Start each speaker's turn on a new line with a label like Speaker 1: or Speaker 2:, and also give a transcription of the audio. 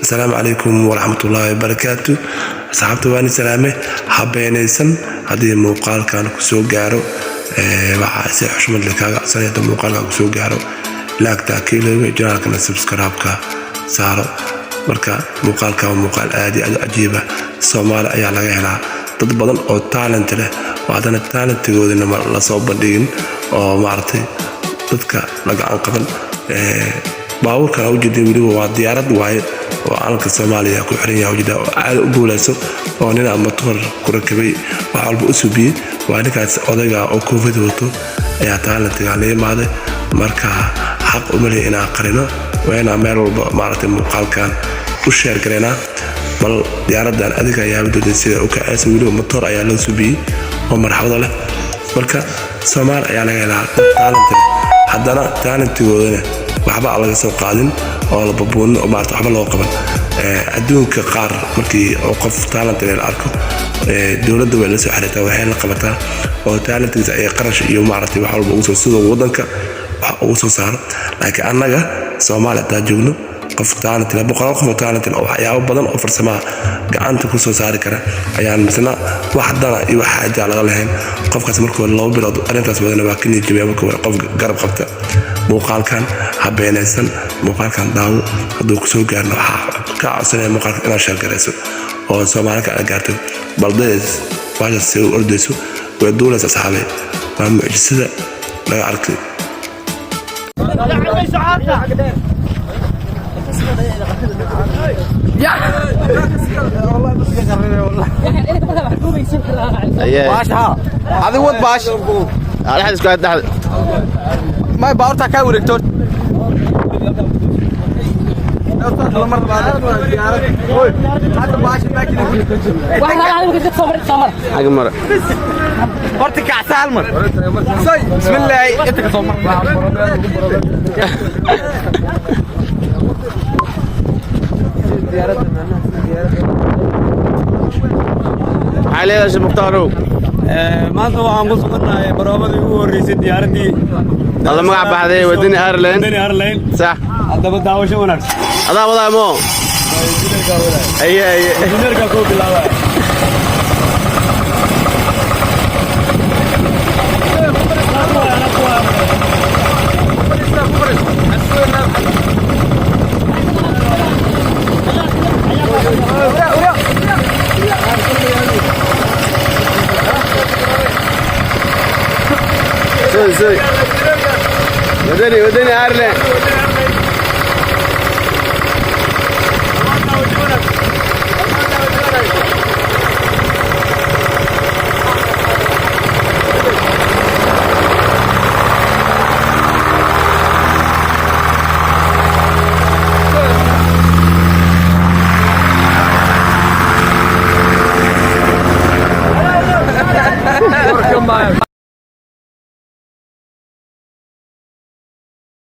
Speaker 1: Asalaamu calaykum waraxmatullaahi wabarakaatu. Asxaabta waani salaame, habeenaysan. Haddii muuqaalkan kusoo gaaro, waxaa si xushmad leh kaaga codsanaya, haddii muuqaalkan kusoo gaaro, like-ta kiilooga, channel-kana subscribe-ka saaro. Marka muuqaalkan waa muuqaal aad iyo aad u cajiiba. Soomaali ayaa laga helaa dad badan oo talent leh, oo haddana talentigoodina lasoo bandhigin oo maaragtay dadka la gacan qaban. Baabuurkan aa ujeedin weliba waa diyaarad waaye oo calanka Soomaaliya ku xiran yahay, ujeeda oo aad u guuleyso, oo nin matoor ku rakibay, wax walba u subiyey. Waa ninkaas odayga oo koofid wato ayaa talentiga la imaaday. Marka xaq uma lihi inaan qarino, waa inaan meel walba maaragtay muuqaalkan u share gareynaa. Bal diyaaradan adiga ayaa doonta sida u kaceysa. Weliba matoor ayaa loo subiyey oo marxabada leh. Marka Soomaali ayaa laga helaa dad talent leh, haddana talentigoodana waxba aan laga soo qaadin oo la babuunin oo maarata waxba loo qaban. Adduunka qaar markii oo qof talent leh la arko, dowladda way la soo xiriirtaa, waxay la qabataa oo talentigiisa ay qarash iyo maaragtay wax walba ugu soo sidoo waddanka wax ugu soo saaro. Laakiin annaga Soomaaliya hadaa joogno, qof talent leh, boqolaal qof oo talent leh oo waxyaabo badan oo farsamaha gacanta ku soo saari kara ayaan misna wax dana iyo wax xaajaa laga lahayn. Qofkaas markuu 2 bilood arrintaas wadana, waa ka niijabiya. Marka hore qof garab qabta. Muuqaalkan habeenaysan, muuqaalkan daawo. Hadduu kusoo gaarno, waxaa ka codsanaya muuqaalkan inaad share garayso oo Soomaalika aad gaarto. Baldadees baashaas si u ordayso, way duulaysa. Asxaabay, waa mucjisada laga arkay.
Speaker 2: Adi wad baash.
Speaker 3: Dhexda isku aad dhexda.
Speaker 2: May baabuurtaa kaa wareegto.
Speaker 3: Xagga mara.
Speaker 2: Horta kacsa hal mar. Say bismillaahi, inta ka soo mar.
Speaker 3: Maxaa leedahay, Sheekh Mukhtarow?
Speaker 4: Maanta waxaan ku sugannahay baroobadii ugu horreysay diyaaraddii
Speaker 3: Alla magac baxday Wadani Airline.
Speaker 4: Wadani Airline.
Speaker 3: Sax.
Speaker 4: Haddaba daawasho wanaagsan.
Speaker 3: Adaa wadaa moo? Aye aye.
Speaker 4: Injineerkaa koo bilaabaya.
Speaker 3: Soy soy. Wadani Airline.